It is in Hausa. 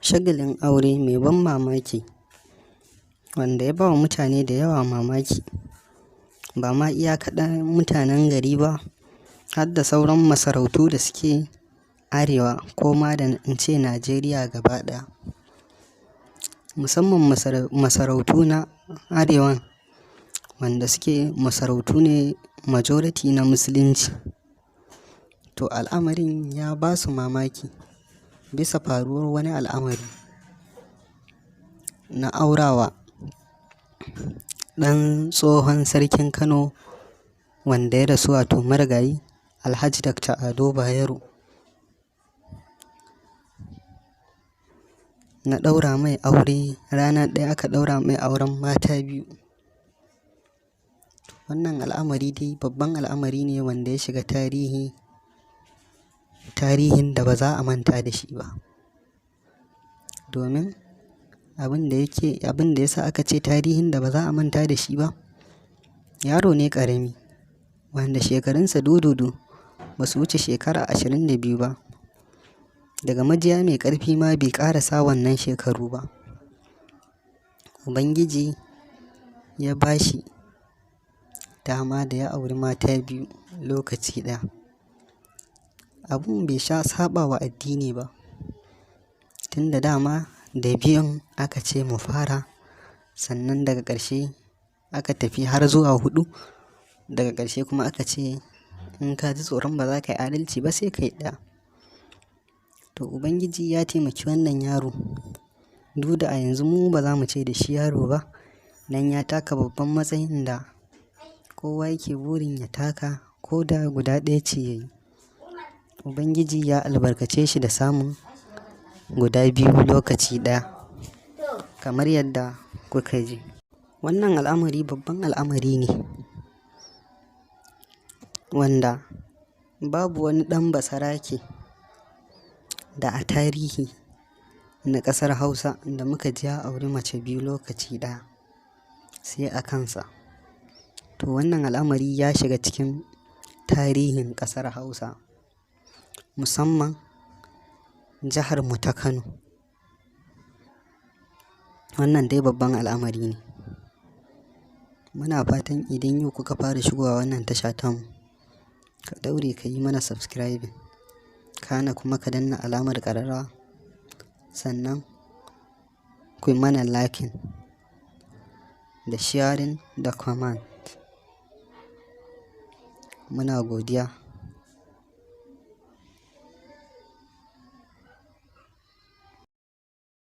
Shagalin aure mai ban mamaki wanda ya bawa mutane da yawa mamaki, ba ma iya kaɗan mutanen gari ba, har da sauran masarautu da suke arewa ko ma da in ce Najeriya gaba ɗaya. Musamman masarautu na arewan wanda suke masarautu ne majority na musulunci. To al'amarin ya ba su mamaki bisa faruwar wani al'amari na aurawa ɗan tsohon sarkin Kano wanda ya rasu, wato marigayi Alhaji Dr. Ado Bayero. Na ɗaura mai aure, rana ɗaya aka ɗaura mai auren mata biyu. Wannan al'amari dai babban al'amari ne wanda ya shiga tarihi, tarihin da ba za a manta da shi ba. Domin abin da yake, abin da ya sa aka ce tarihin da ba za a manta da shi ba, yaro ne ƙarami wanda shekarunsa dududu ba su wuce shekara 22 ba. Daga majiya mai ƙarfi ma bai ƙarasa wannan shekaru ba. Ubangiji ya ba shi dama da ya auri mata biyu lokaci ɗaya. Abun bai sha saɓa wa addini ba, tun da dama da biyun aka ce mu fara, sannan daga ƙarshe aka tafi har zuwa huɗu. Daga ƙarshe kuma aka ce in ka ji tsoron ba za ka yi adalci ba sai ka yi ɗaya. To Ubangiji ya taimaki wannan yaro. Duk da a yanzu mu ba za mu ce da shi yaro ba, dan ya taka babban matsayin da kowa yake burin ya taka ko da guda ɗaya ce ya yi. Ubangiji ya albarkace shi da samun guda biyu lokaci ɗaya kamar yadda kuka ji. Wannan al'amari babban al'amari ne wanda babu wani ɗan basarake da a tarihi na ƙasar Hausa da muka ji ya auri mace biyu lokaci ɗaya sai a kansa. To wannan al'amari ya shiga cikin tarihin ƙasar Hausa, musamman jihar mu ta Kano. Wannan dai babban al'amari ne. Muna fatan idan yau kuka fara shigowa wannan tasha tamu, ka daure ka yi mana subscribing, kana kuma ka danna alamar ƙararrawa, sannan ku yi mana liking da sharing da comment. Muna godiya.